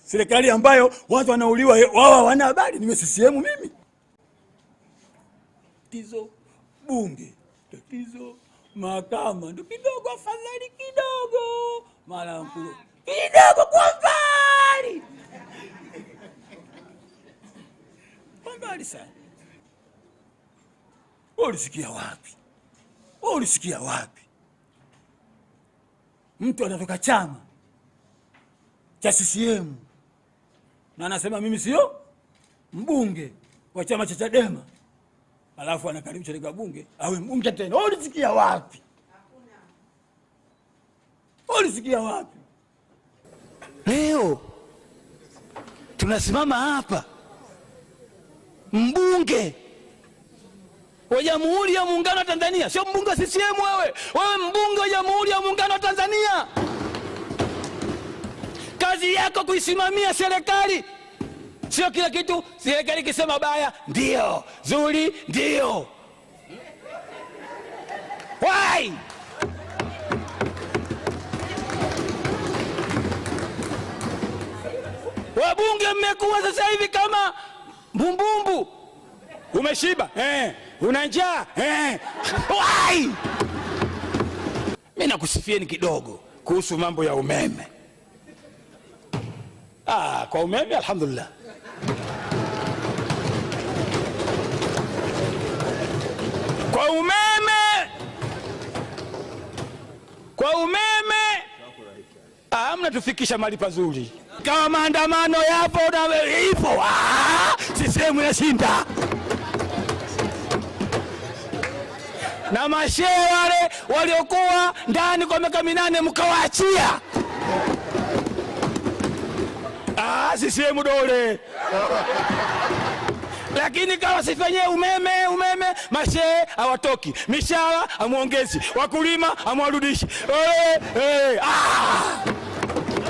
Serikali ambayo watu wanauliwa wao hawana habari, niwe CCM mimi? Tatizo bunge, tatizo mahakama, ndo kidogo, afadhali kidogo, mara mkuu kidogo kwa mbali, kwa mbali sana. Wewe ulisikia wapi? Wewe ulisikia wapi? Mtu anatoka chama cha CCM na anasema mimi sio mbunge wa chama cha Chadema, alafu anakaribisha katika bunge awe mbunge tena. Wewe ulisikia wapi? Wewe ulisikia wapi? Leo tunasimama hapa, mbunge wa Jamhuri ya Muungano wa Tanzania, sio mbunge wa CCM. Wewe wewe mbunge wa Jamhuri ya Muungano wa Tanzania, kazi yako kuisimamia serikali, sio kila kitu. Serikali ikisema baya ndio, zuri ndio. Why? Wabunge mmekuwa sasa hivi kama mbumbumbu. Umeshiba eh, una njaa eh. Why? Mimi nakusifieni kidogo kuhusu mambo ya umeme. Ah, kwa umeme alhamdulillah. Kwa umeme, kwa umeme ah, mnatufikisha mahali pazuri. Kama maandamano yapo na ipo, ah, CCM inashinda. Na mashehe wale waliokuwa ndani kwa miaka minane mkawaachia. Ah, CCM dole. Lakini kama sifanyie umeme umeme, mashehe hawatoki, mishahara hamuongezi, wakulima hamwarudishi. Eh, eh, ah!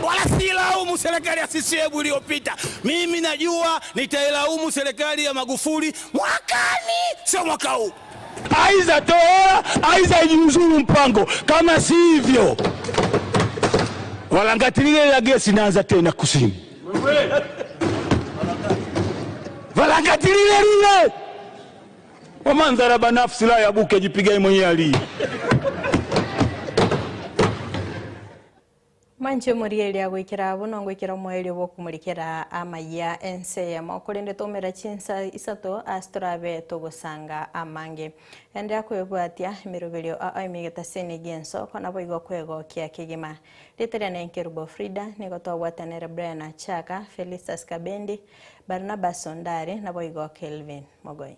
Wala silaumu serikali ya CCM iliyopita. Mimi najua nitailaumu serikali ya Magufuli mwakani, sio mwaka huu. Aiza toa hela, aiza ijiuzuru mpango, kama sivyo walangatilile la gesi naanza tena kusini, valangatilile lile wamandhara banafsi la yabuke jipigai mwenyewe alii Mwanche omorigereria goikera abwo nongoikera omoerio bwokomorikera amaya ense eyemo korende toumera chinsa isato ase torabe togosanga amange. Enderea kwebwatia emeroberio ao emigetaseni gi'ensoko naboigo kwegokia kegima. Rieta riane Nkerubo Frida nigo twabwatanere Brian Achaka, Felistus Kabendi, Barnabas Ondari naboigo Kelvin Mogoi.